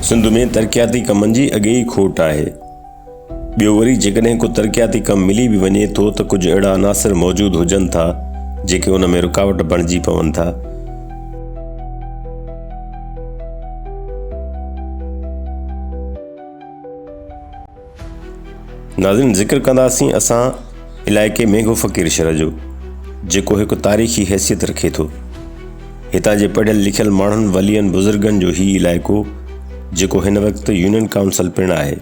سنڌ ۾ ترقياتي ڪمن جي اڳي ئي کوٽ آهي. ٻيو وري جيڪڏهن ڪو ترقياتي ڪم ملي به وڃي ٿو ته ڪجهه اهڙا عناصر موجود هجن ٿا جيڪي ان ۾ رڪاوٽ بڻجي پون ٿا. ناظرين ذڪر ڪنداسين اسان علائقي مينگهو فقير شھر جو جيڪو هڪ تاريخي حيثيت رکي ٿو. هتان جي پڙهيل لکيل ماڻهن ولين بزرگن جو هي علائقو جيڪو هن وقت يونين ڪائونسل پڻ آهي.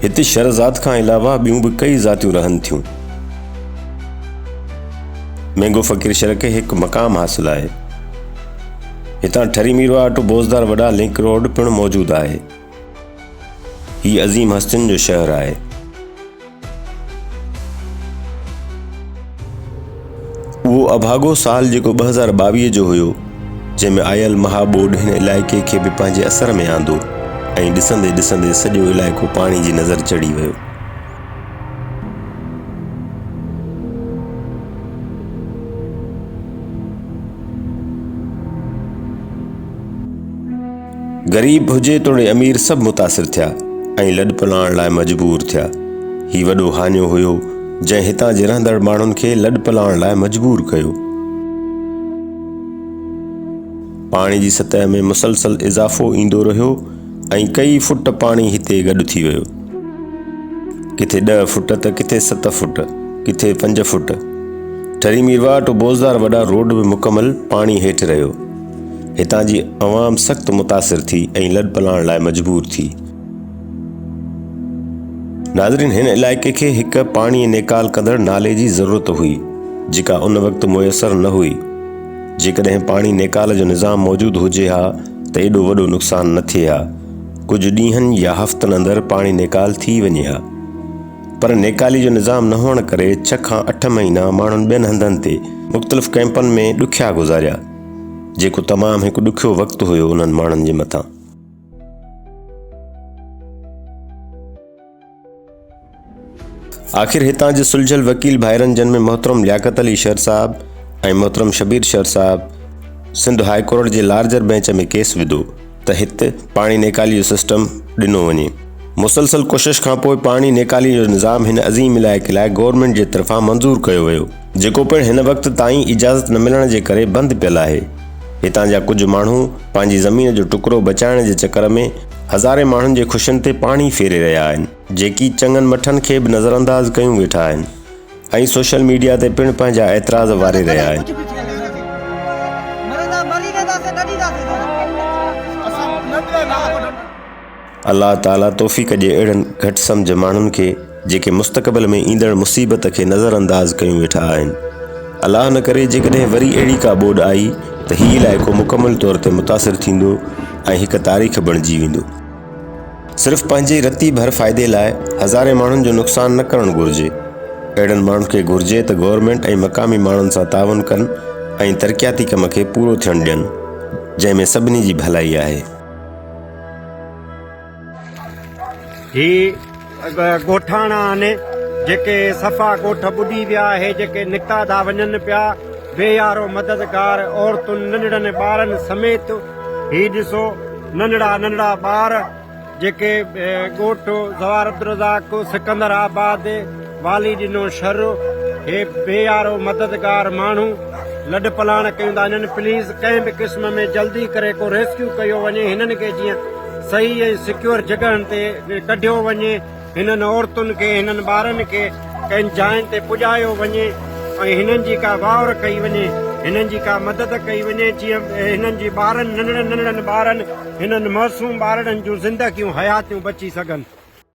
هت شھر ذات کان علاوه ٻيون به ڪئي ذاتيون رهن ٿيون. مينگهو فقير شھر کي هڪ مقام حاصل آهي. هتان ٺري ميرواهه ٽو بوزدار وڏا لنڪ روڊ پڻ موجود آهي. هي عظيم هستين جو شهر آهي. اهو اڀاڳو سال جيڪو 2022 جو هيو، جنهن ۾ آيل مها ٻوڏ هن علائقي کي به پنهنجي اثر ۾ آندو ۽ ڏسندي ڏسندي سڄو علائقو پاڻي جي نظر چڙهي ويو. غريب هجي توڙي امير سڀ متاثر ٿيا ۽ لڏپلاڻ لاء مجبور ٿيا. هي وڏو هاڃو هيو جنهن هتان جي رهندڙ ماڻهن کي لڏپلاڻ لاء مجبور ڪيو. پاڻي جي سطح ۾ مسلسل اضافو ايندو رهيو ۽ ڪئي فٽ پاڻي هتي گڏ ٿي ويو. ڪٿي ڏهه فٽ ته ڪٿي ست فٽ، ڪٿي پنج فٽ. ٺري ميرواهه ٽو بوزدار وڏا روڊ به مڪمل پاڻي هيٺ رهيو. هتان جي عوام سخت متاثر ٿي ۽ لڏپلاڻ لاء مجبور ٿي. ناظرين هن علائقي کي هڪ پاڻي نيڪال ڪندڙ نالي جي ضرورت هئي جيڪا ان وقت ميسر نه هئي. جيڪڏهن پاڻي نيڪال جو نظام موجود هجي ها ته ايڏو وڏو نقصان نه ٿئي ها. ڪجهه ڏينهن يا هفتن اندر پاڻي نيڪال ٿي وڃي ها. پر نيڪالي جو نظام نه هئڻ ڪري ڇهه کان اٺ مهينا ماڻهن ٻين هنڌن تي مختلف ڪئمپن ۾ ڏکيا گذاريا، جيڪو تمام هڪ ڏکيو وقت هيو انهن ماڻهن جي مٿان. آخر هتان جي سلجهيل وڪيل ڀائرن جن ۾ محترم لياقت علي شر صاحب ۽ محترم شبير شر صاحب سنڌ هاء ڪورٽ جي لارجر بئنچ ۾ ڪيس وڌو ته هت پاڻي نيڪالي جو سسٽم ڏنو وڃي. مسلسل ڪوشش کانپوء پاڻي نيڪالي جو نظام هن عظيم علائقي لاء گورنمينٽ جي طرفان منظور ڪيو ويو، جيڪو پڻ هن وقت تائين اجازت نه ملڻ جي ڪري بند پيل آهي. هتان جا ڪجهه ماڻهو پنهنجي زمين جو ٽڪرو بچائڻ جي چڪر ۾ هزارين ماڻهن جي خوشين تي پاڻي ڦيري رهيا آهن، جيڪي چڱن مٺن کي به نظرانداز ڪيون ويٺا آهن ۽ سوشل ميڊيا تي پڻ پنهنجا اعتراض واري رهيا آهن. الله تعالي توفيق ڏي اهڙن گهٽ سمجهه ماڻهن کي جيڪي مستقبل ۾ ايندڙ مصيبت کي نظر انداز ڪيون ويٺا آهن. الله نه ڪري جيڪڏهن وري اهڙي ڪا ٻوڏ آئي ته هي علائقو مڪمل طور تي متاثر ٿيندو ۽ هڪ تاريخ بڻجي ويندو. صرف پنهنجي رتي ڀر فائدي لاء هزارين ماڻهن جو نقصان نه ڪرڻ گهرجي. اهڙن ماڻهن کي گهرجي ته گورنمينٽ ۽ مقامي ماڻهن سان تعاون ڪن ۽ ترقياتي ڪم کي پورو ٿيڻ ڏين جنهن ۾ سڀني جي ڀلائي آهي. هي ڳوٺاڻا آهن جيڪي صفا ڳوٺ ٻڏي ويا اهي جيڪي نڪتا ٿا وڃن پيا بي يارو مددگار عورتن ننڍڙن ٻارن سميت هي ڏسو ننڍڙا ننڍڙا ٻار جيڪي ڳوٺ زوار عبدالرزاق سڪندر آباد والي ڏنو شھر هي بي يارو مددگار ماڻهو لڏ پلاڻ ڪيون ٿا هنن پليز ڪنهن به قسم ۾ جلدي ڪري ڪو ريسڪيو ڪيو وڃي هنن کي جيئن صحيح ۽ سيڪيور جڳهن تي ڪڍيو وڃي هنن عورتن کي هنن ٻارن کي ڪنهن جاين تي پڄايو وڃي ۽ هنن جي ڪا واهر ڪئي وڃي هنن جي ڪا مدد ڪئي وڃي جيئن هنن جي ٻارن ننڍڙن ننڍڙن ٻارن هنن معصوم ٻارڙن جون زندگيون حياتيون بچي سگهن.